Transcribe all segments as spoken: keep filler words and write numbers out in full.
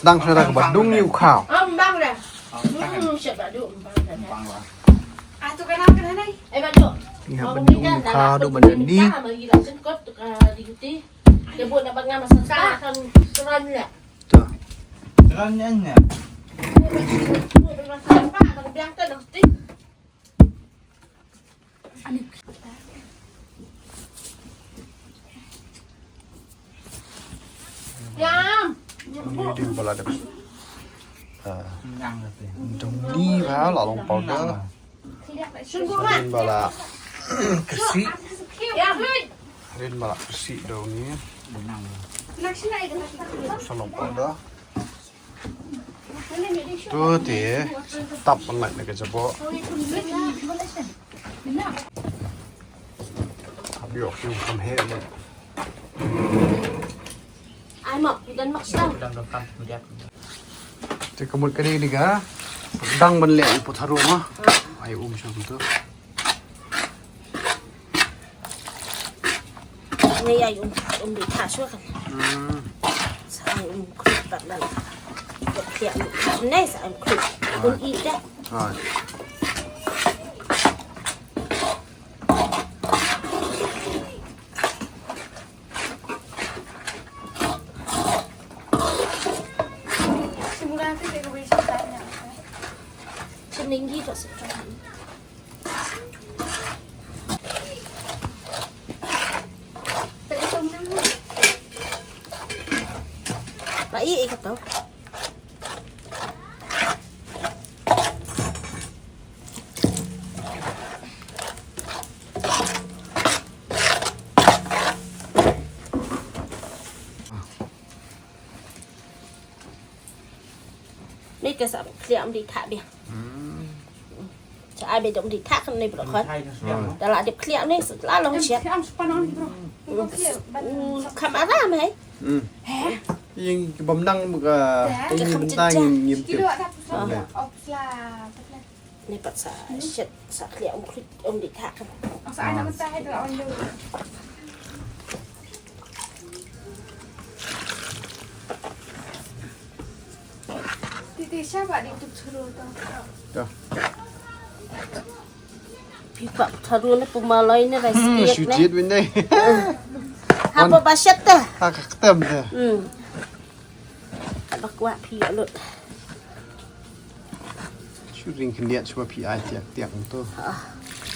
Dang sha da kaba dung ïa u khaw. Ym bang de. Hmm, shet ba du, ym bang de. Ah, tu kana kana nai. Eh, ba du. Ngi hap ban dung ïa u khaw, dung ban ïa ni. Dia buat nak bangang masa sekarang kan seran le. Tu. Seran nya nya. Yam. Ni ding ba la dep. Ah. Dong ni ba la long powder. Sungguh. Rin ba la. Kesi. Yam. Rin ba la kesi dong ni. Sa long powder. Tu te tap ban lait na ka jabo. Hap ïoh kum kam he. Ai mak, dan mak sdang. Te ka mut ka dei ni ka dang ban leh i pot harum ah. Ai um sham tu. Ngi ai um, um di tha shuwa kan. Hmm. Sa ai um khrip pat lan. Ïa phi ai um khrip ne sa ai um khrip. Un i dah. Right. Semula tu dia boleh susah nak. Seninggi tak sekarang. Ba i i ka to. Ni ka sa khlieh um di thah bia. Hmm. Sa ai bia um di thah kan ni bro khon. Thai ka sdang. Da la dep khlieh ni sa la long siat. Am, am spanang ni bro. Hmm. Kam aram hai. Hmm. Heh. Ïing ki bym nang ka. Heh. Ïing ki bym nang ngim ngim tip. Kilo ada pusla. Oh, pusla. Pusla. Ni pat sa shet sa khlieh um khlieh um di thah kan. Ang sa anak mentah itu on dulu. Titi siapa di YouTube suruh tu? Dah. Pipa tharu ni pemalai ni rai. Hmm, siat ni. Siat win dai. Hapa ba shet teh? Ha ka ktem teh. Hmm. Ba kwah phi lut. Shu ring khyndiat shu ba phi ai tiak tiak to. Ah.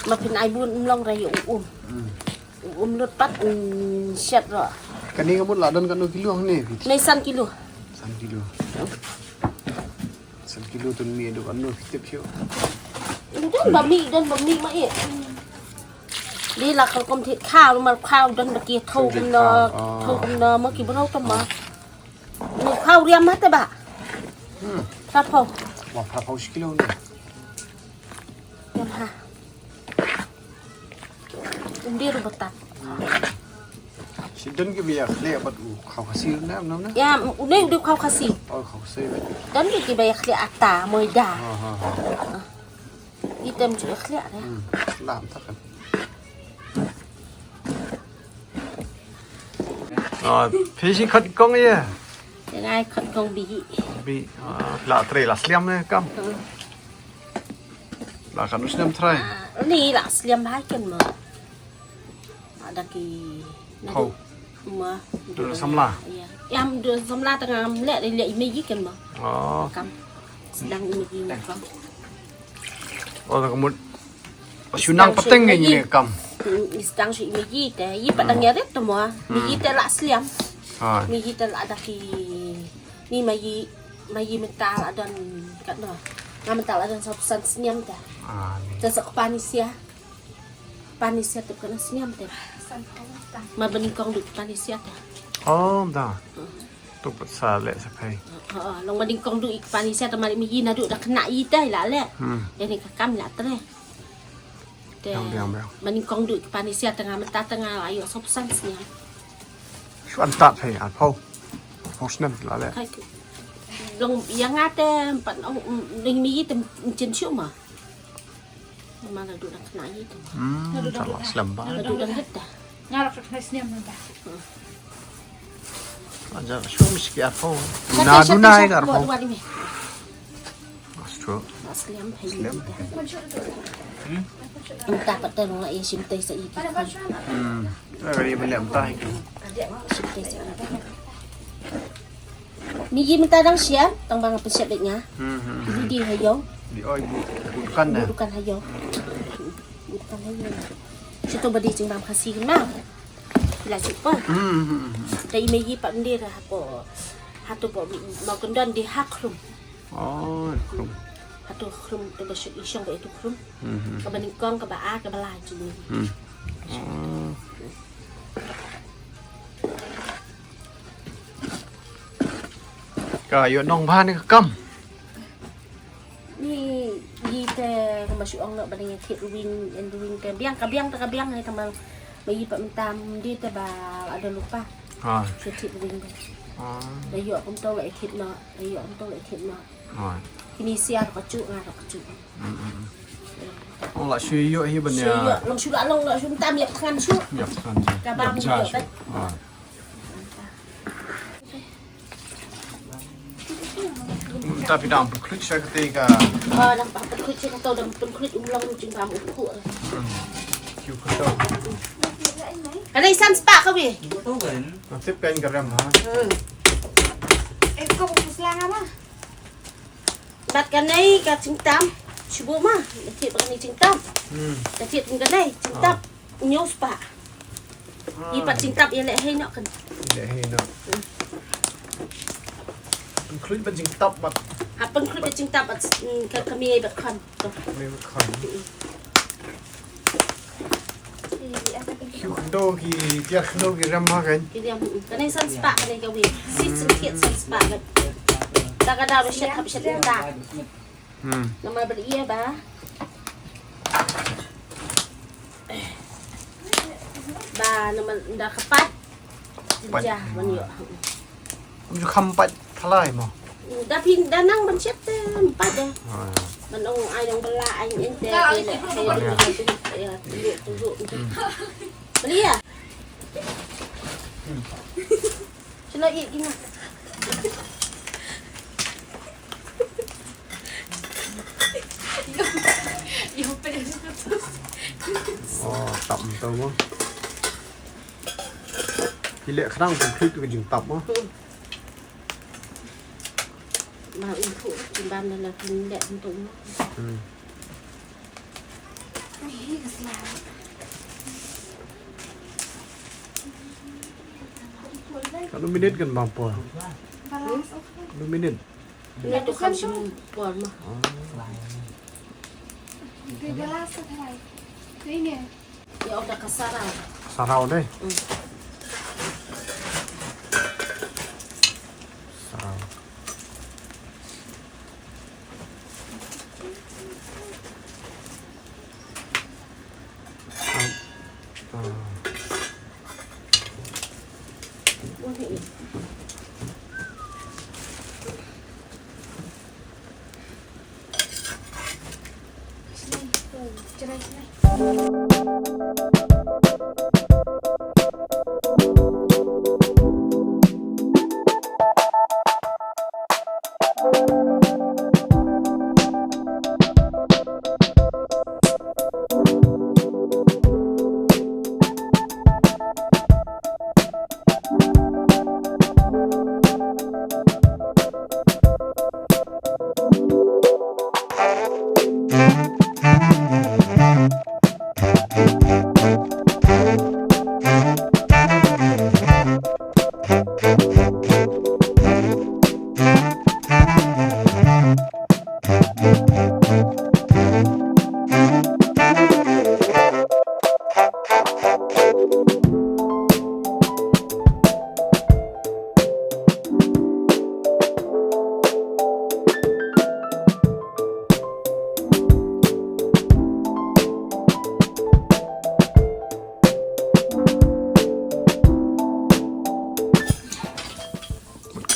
Ma phin ai bun long rai u um. Hmm. U um lut pat, mm, shet ro. Kane ka mut la don katno kilo hangne phi? Nei san kilo. San kilo. San kilo tun mi duk katno phi tip shu. Don ba mi, don ba mi ma e. Di la ka kom thit khaw, mal khaw don ba ki tho kumno, tho kumno ma ki bro to ma. Ni khaw riam ma te ba. Hmm. Phra phew. Wa phra phew shi kilo ni. Riam ha. Ym dei ruh batat. Shi don ki ba ïa khleh bad u khaw khasi ne, em, ne? Ïa, u ne u dei u khaw khasi. Oh, khaw khasi. Don ki ba ïa khleh ata, moida. Ha, ha, ha. Item ju ïa khleh ne. Hmm, lam tak kan. Ah, phi shi khot kong ïa. Ïa ngai khot kong bi. Bi, ah, la trei la sliam ne kam. Hmm. La kan u snem trai. Ah, ni la sliam bha kan mo. Ada ki. Kau. Ma. Dua samla. Ïa. Ïa, dua samla tang ngam leh, leh i Maggi kan mo. Oh. Kam. Sdang i Maggi mo kam. Oh, tak mut. Shu nang pateng ngi kam. Hmm, sdang shu i Maggi te. I pateng ïa ret to mo. Maggi te la sliam. Ah. Maggi te la ada ki. Ni Maggi, Maggi mynta la don katno? Nga mynta la don sawphew san snem te. Ah, ni. Te sa kpa ni sia. Kpa ni sia te katno snem te. Ma ba nyngkong duh kpa ni sia te. Oh, da. Hmm. Tu pat sa leh sa phai. Ha, ha, long ba nyngkong duh i kpa ni sia te ma Maggi naduh da khynnah i te la leh. Hmm. Te ni ka kam la trei. Te biang, biang, biang. Ba nyngkong duh i kpa ni sia te nga mynta te nga la ïoh sawphew san snem. Shu antat phai, arphew. Arphew snem la leh. Kai ku. Long ïa nga te pat ong, mm, ding mi te jin shu ma. Ma la duh da khynnah i te. Hmm, sa la slem ba. La duh da het da. Nga la khynnah snem ba. Hmm. Aja, shu miski arphew. Duna, duna ai ka arphew. Astro. Slim. Mynta pat te nga ïa shim te sa ïa ki. Hmm. Nga ïa ban leh mynta hi. Shim te sa ïa ki. Ni ki mynta dang siap, tang ba nga pynsiap beit nga. Hmm, hmm, hmm. Ki dei ha ïew. Dei, oi, bu, bu dukan da. Bu dukan ha ïew. Bu dukan ha ïew. Shu to ba dei jingbam Khasi kynmaw. Phi la shu poi. Hmm, hmm, hmm. Da i Mei i pat ndei da hapoh. Hato ba Mawkyndon dei ha Khrum. Oh, Khrum. Hato Khrum to ba shu i shong ba itu Khrum. Hmm, hmm. Kaba nyngkong, kaba ar, kaba lai jong ngi. Hmm. Oh. Ka ïoh nong bha ne ka kam? Ni, i te ka ma shu ong noh ba dang ïa thied ruin, ïa ruin te biang, ka biang te ka biang, ni te ma, ma i pat mynta ym dei te ba la don lypa. Ah. Shu thied ruin te. Ah. La ïoh kumto la ïa thied noh, la ïoh kumto la ïa thied noh. Ah. Kine sia ka juh, nga ka juh. Hmm, hmm, hmm. Ong la shu ïoh hi ban ïa. Shu ïoh, long shu la long, la shu mynta ïap thngan shu. Ïap thngan shu. Ka bam ïap ja ïoh shu. Kan. Ah. Mynta phi dang pynkhluit sha kata ka. Ah, dang pynkhluit sha kata, dang pynkhluit, um long jingbam u khuh. Hmm. Kiew kata. Ka dei san spah ka wi. Nga tip kan ka rem ha. Hmm. Eh, ko pus lang apa? Bad kane ka jingtap. Shu buh ma. Ka thied bad kane jingtap. Hmm. Ka thied bad kane jingtap. Ah. Hynñiew spah. Ah. I pat jingtap ïa leh hei noh kan. Leh hei noh. Hmm. Pynkhluit bad jingtap bad. Ha, pynkhluit bad jingtap bad, mm, ka, ka mei bad khon. Ka mei bad khon. Hmm. Kiew khyndew ki, tiar khyndew ki rem ha kan. Ki rem, mm. Kane san spah kane ka wi. Sit sngewthied san spah kan. Ta ka daw ba shet hap shet ta. Hmm. Namar ba ïa ba. Ba namar da ka pat. Pat. Jah ban ïoh. Ym ju kham pat thalai mo. Da phi da nang ban shet te pat de. Ah. Ban ong ai dong bela ai ente te le. Ya. Ya, tunjuk, tunjuk. Hmm. Beli ya? Hmm. Sila i ina. Oh, tap mynta mo. Ki leh khnang pynkhluit ka jingtap mo. Hmm. Ma un phu kimbam na la kin leh mynta mo. Hmm. Katno minit kan bam por? Katno minit? Minit tu kham shim por ma. Oh. Ïa, ong da ka saraw. Saraw dei. Mm. Saraw.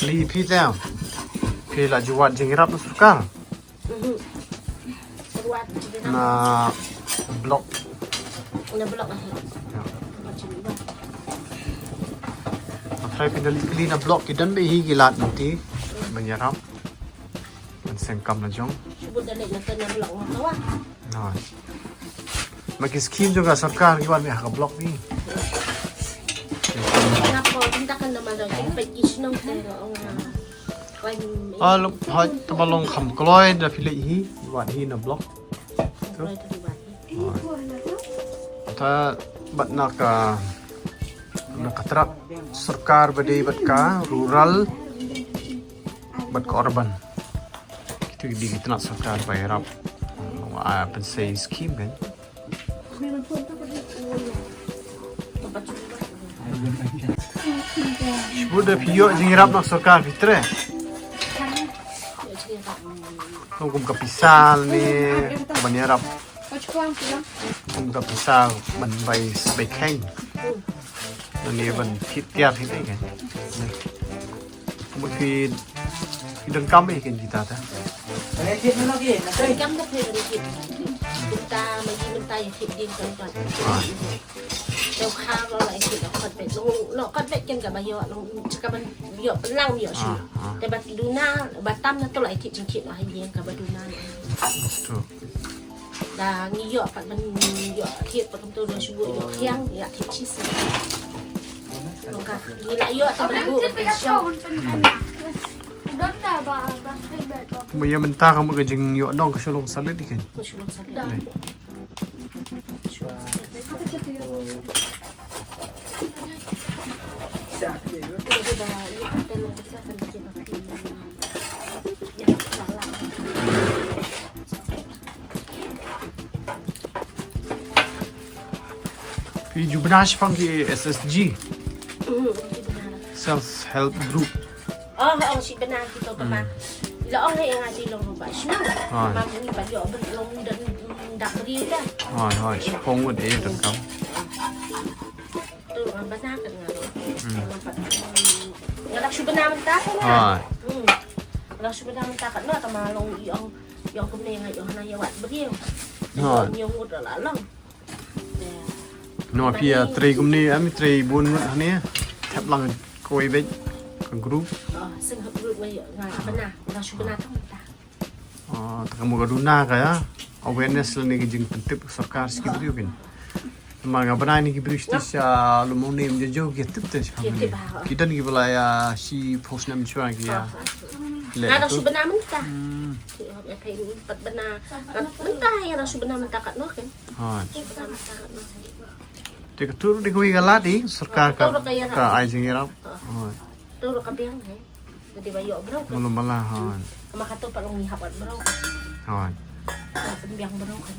Kylli phi te. Phi la ju wad jingïarap na sorkar? Mhm. Wad jingïarap. Na block. Na block, eh. Ya. Wad jingïarap. Na Try pynda leit kylli na block ki don beit hi ki lad mynta ban ïarap. Ban seng kam la jong. Shu bud da leit na ka na block na ka wa. Hooid. Ma ki skim jong ka sorkar ki wan beit ha ka block hi. Nga por bynta kan da ma da jong peit ki shnong te ong. Ah, long, hooid, tangba long kham kloi da phi leit hi, wat hi na block. Tu. Hooid. Ta bad na ka, na ka trak sorkar ba dei bad ka rural bad ka urban. Kitu ki dei ki tnat sorkar ba ïarap. Ah, pynsei skim kan. Shu bud da phi ïoh jingïarap na sorkar phi treh. Kum ka pisa ne ban ïarap. Kum ka pisa ban bai, bai kheiñ. Ne ban thied tiar hi kan. Mut phi, phi donkam ïa kine kita ta. Kam da phi ban thied. Mynta ma ngi mynta ïa thied dien kan kan. Ah. Te u kha ruh la ïa thied la kot bet. Long, long kot bet kan kaba ïoh, long kaba ïoh pynlang ïoh shu. Ah, ah. Te ba duna, ba tam na to la ïa thied jingthied la ha ïing kaba duna. True. Da ngi ïoh pat ban ïoh thied pat kumto da shu ïoh khiang ïa thied shi sien. Long ka ngi la ïoh ta ban buh ban shong. Ma ïa mynta ka mut ka jingïoh dong ka shu long salit ïa kane. Ka shu long salit. Dei. Phi ju bna shaphang ki S S G. Self help group. Oh, oh, shi bna ki to kama. La ong he nga ji long ba shna. Ah. Ma ni ba yo ben long dan dak bri da. Ah, ah, shi phong ngut eh dan kam. Tu nga bna kan nga. Hmm. Nga dak shu bna mynta kan nga. Ah. Hmm. Nga dak shu bna mynta kan nga tama long i ong, i ong kumne nga i ong na ya wat bri. Ah. Ni ong ngut la long. No, phi ïa trei kumne, am trei bun ngut hane. Thep lang kawei beit ka group. Oh, sing ha group nga ïa, nga bna, nga shu bna tang ta. Oh, ta ka mut ka duna ka ïa. Awareness lane ka jingpyntip sorkar sha ki briew kin. Ma nga bna ni ki briew sha lum ne em jo ki tip te sha. Ki don ki ba la ïa shi post nam shwa ki ïa. Nga dang shu bna mynta. Hmm. Ki ong ïa phi pat bna. Mynta ïa dang shu bna mynta kat noh kan. Ha. Te ka tur di kawei ka lad i sorkar ka, ka ai jingïarap. Tur ka biang he. Ka dei ba ïoh bro kan. Mula mala ha. Kama ka to pat long ngi hap wat bro. Ha. Ka pynbiang bro kan.